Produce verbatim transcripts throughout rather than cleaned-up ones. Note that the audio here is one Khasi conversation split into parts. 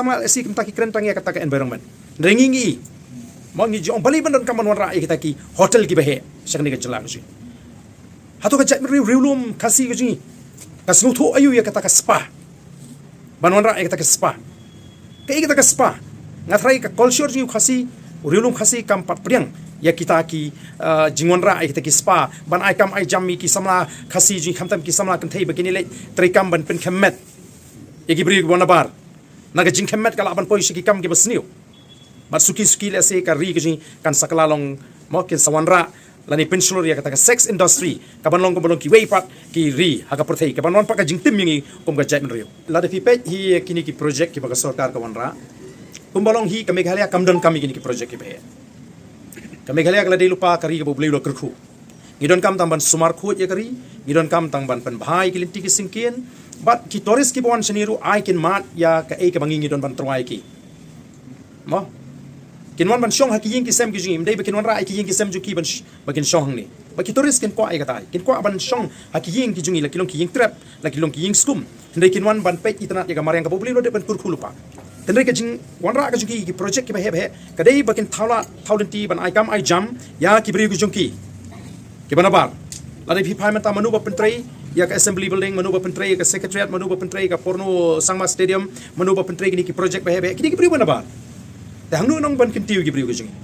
samla lehse kumta ki kren tang ïa kata ka environment. Hynrei ngi ngi, mo, ngi ju ong balei ban donkam ban wanrah ïa kita ki hotel kiba heh sha kane ka jylla ka jong ngi. Hato ka jaitbynriew riewlum Khasi ka jong ngi ka sngewthuh aïu ïa kata ka spa? Ban wanrah ïa kata ka spa. Kaei kata ka spa? Nga tharai ka culture jong u Khasi, u riewlum Khasi kam pat pdiang ïa kita ki, eh, jingwanrah ïa kita ki spa ban ai kam ai jam ïa ki samla Khasi jong ngi, khamtam ki samla kynthei ba kin ïaleh treikam ban pynkhyrmet ïa ki briew kiba nabar. Na ka jingkhyrmet ka lah ban poi sha ki kam kiba sniew. Bad suki suki lehse ka ri ka jong ngi kan sa kylla long, mo, kin sa wanrah lane pynshlur ïa kata ka sex industry kaban long kumba long kiwei pat ki ri ha ka pyrthei, kaban wan pat ka jingtim ïa ngi kum ka jaitbynriew. Lada phi peit hi ïa kine ki project kiba ka sorkar ka wanrah, kumba long hi ka Meghalaya kam donkam ïa kine ki project kiba heh. Ka Meghalaya ka la dei lypa ka ri kaba U Blei u la kyrkhu. Ngi donkam tang ban sumar khuid ïa ka ri, ngi donkam tang ban pynbha ïa ki lynti ki syngkien. Bad ki tourist kiba wan shane ruh ai kin mad ïa kaei kaba ngi ngi don ban tyrwa ïa ki. Mo, kin wan ban shong ha ki ïing ki sem ki jong ngi, ym dei ba kin wanrah ïa ki ïing ki sem jong ki ban sh-, ba kin shong hangne. Ba ki tourist kin kwah ïa kata, kin kwah ban shong ha ki ïing ki jong ngi, la ki long ki ïing trep, la ki long ki ïing skum. Hynrei kin wan ban peit itynnad ïa ka mariang kaba U Blei u la dep ban kyrkhu lypa. Hynrei ka jingwanrah ka jong ki, ki project kiba heh ba heh ka dei ba kin thaw lad thaw lynti ban ai kam ai jam ïa ki briew ki jong ki kiba nabar. Lada phi phai mynta mano ba pyntrei ïa ka assembly building, mano ba pyntrei ïa ka secretariat, mano ba pyntrei ïa ka Purno Sangma Stadium, mano ba pyntrei kine ki project ba heh ba heh, kine ki briew ba nabar. Te hangno nong ban kyntiew ïa ki briew ki jong ngi?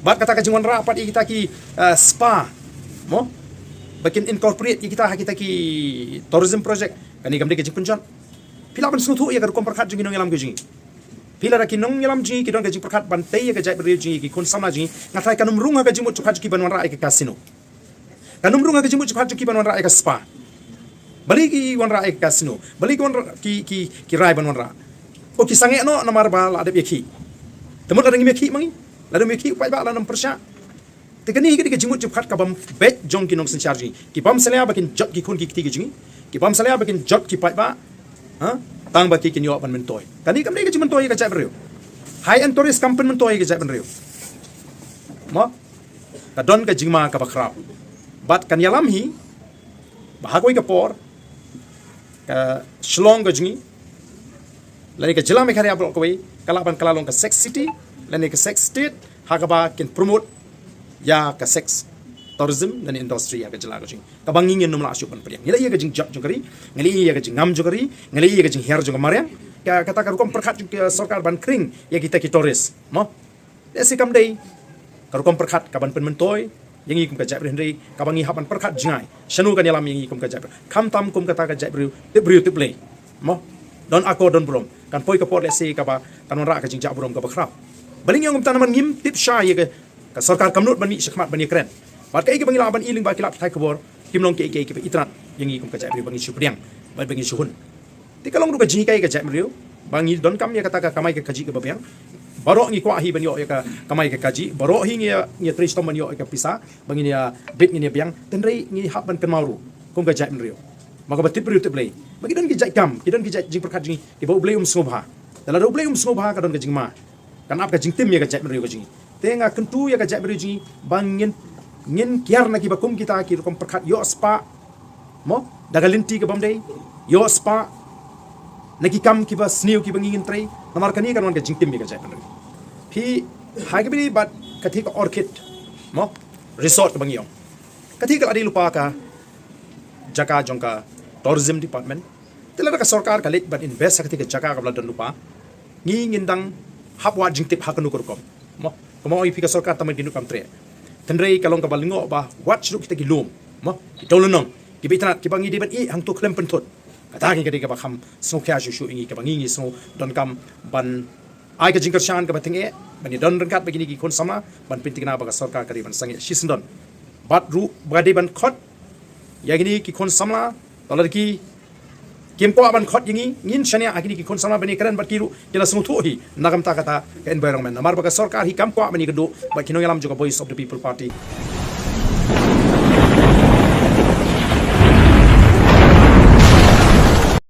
Bad kata ka jingwanrah pat ïa kita ki, eh, spa, mo, ba kin incorporate ïa kita ha kita ki tourism project, kane kam dei ka jingpynjot? Phi lah ban sngewthuh ïa ka rukom pyrkhat jong ki nongïalam ki jong ngi. Phi, lada ki nongïalam jong ngi ki don ka jingpyrkhat ban tei ïa ka jaitbynriew jong ngi, ki khun samla jong ngi, nga tharai kan ym rung ha ka jingmut jingpyrkhat jong ki ban wanrah ïa ka casino. Kan ym rung ha ka jingmut jingpyrkhat jong ki ban wanrah ïa ka spa. Balei ki wanrah ïa ka casino? Balei ki wanrah, ki, ki, ki rai ban wanrah? O, ki sangeh noh namar ba la dep ïakhih. Te mut lada ngim ïakhih ma ngi, lada ym ïakhih u paidbah, lada ym pyrshah. Te kane hi ka dei ka jingmut jingpyrkhat kabym beit jong ki nongsynshar jong ngi. Ki bym salia ba kin jot ki khun ki kti ki jong ngi. Ki bym salia ba kin jot ki paidbah. Ha? Tang ba ki kin ïoh ban myntoi. Kane kam dei ka jingmyntoi ïa ka jaitbynriew. High-end tourist kam pynmyntoi ïa ka jaitbynriew. Mo? Ka don ka jingma kaba khraw. Bad kan ïalam hi ba ha kawei ka por ka Shillong ka jong ngi, lane ka jylla Meghalaya baroh kawei, ka lah ban kylla long ka sex city lane ka sex state, ha kaba kin promote ïa ka sex tourism lane industry ha ka jylla ka jong ngi, kaba ngi ngin ym lah shuh ban pdiang. Ngi la ïohi ïa ka jingjot jong ka ri, ngi la ïohi ïa ka jingnam jong ka ri, ngi la ïohi ïa ka jinghiar jong ka mariang. Ka, kata ka rukom pyrkhat jong ka sorkar ban khring ïa kita ki tourist, mo. Lehse kam dei ka rukom pyrkhat kaban pynmyntoi ïa ngi kum ka jaitbynriew, hynrei kaba ngi hap ban pyrkhat jngai shano kan ïalam ïa ngi kum ka jaitbynriew, khamtam kum kata ka jaitbynriew tip briew tip Blei, mo. Don akor don burom, kan poi ka por lehse kaba kan wanrah ka jingjah burom kaba khraw. Balei ngi ong kumta? Namar ngim tip shai ïa ka, ka sorkar kam nud ban mih shakhmat ban ïakren. Bad kaei kaba ngi lah ban i lyngba ki lad pathai khubor kim long kiei kiei kiba itynnad ïa ngi kum ka jaitbynriew ba ngi shu pdiang bad ba ngi shu hun. Te ka long ruh ka jinghikai ka jaitbynriew ba ngi donkam ïa kata ka kamai ka kajih kaba biang. Baroh ngi kwah hi ban ïoh ïa ka kamai ka kajih, baroh hi ngi ïa, ngi ïa trei shitom ban ïoh ïa ka pisa ba ngin ïa bit, ngin ïa biang. Hynrei ngi hap ban kynmaw ruh kum ka jaitbynriew, ma kaba tip briew tip Blei, ba ki don ki jait kam, ki don ki jait jingpyrkhat jong ngi kiba U Blei um sngewbha. Te lada U Blei um sngewbha ka don ka jingma, kan ap ka jingtim ïa ka jaitbynriew ka jong ngi. Te nga kyntu ïa ka jaitbynriew jong ngi ba ngin, ngin kiar na kiba kum kita ki rukom pyrkhat ïoh spah, mo, da ka lynti kabym dei, ïoh spah na ki kam kiba sniew kiba ngi ngin trei. Namar kane kan wan ka jingtim ïa ka jaitbynriew. Phi, ha kaba ïadei bad kata ka Orchid, mo, Resort kaba ngi ong, kata ka la dei lypa ka jaka jong ka Tourism Department. Te lada ka sorkar ka leit ban invest ha kata ka jaka kaba la don lypa, ngi ngin dang hap wad jingtip ha kano ka rukom, mo. Kumba ong ïa phi, ka sorkar tang ban kynduh kam treh. Hynrei ka long kaba lyngngoh ba wat shuh kita ki lum, mo, ki dewlynnong kiba itynnad kiba ngi dei ban ïeh hangto khlem pynthut. Kata ka dei kaba kham sngewkhia shuh shuh ïa ngi, kaba ngi ngi sngew donkam ban ai ka jingkyrshan kaba tyngeh ban ïadon ryngkat bad kine ki khun samla ban pynthikna ba ka sorkar ka dei ban sangeh shisyndon. Bad ruh ba ka dei ban khot ïa kine ki khun samla, te lada ki, kim kwah ban khot ïa ngi, ngin shaniah ha kine ki khun samla ban ïakren bad ki ruh, ki la sngewthuh hi na ka bynta kata ka environment. Namar ba ka sorkar hi kam kwah ban ïakynduh bad ki nongïalam jong ka Voice of the People Party.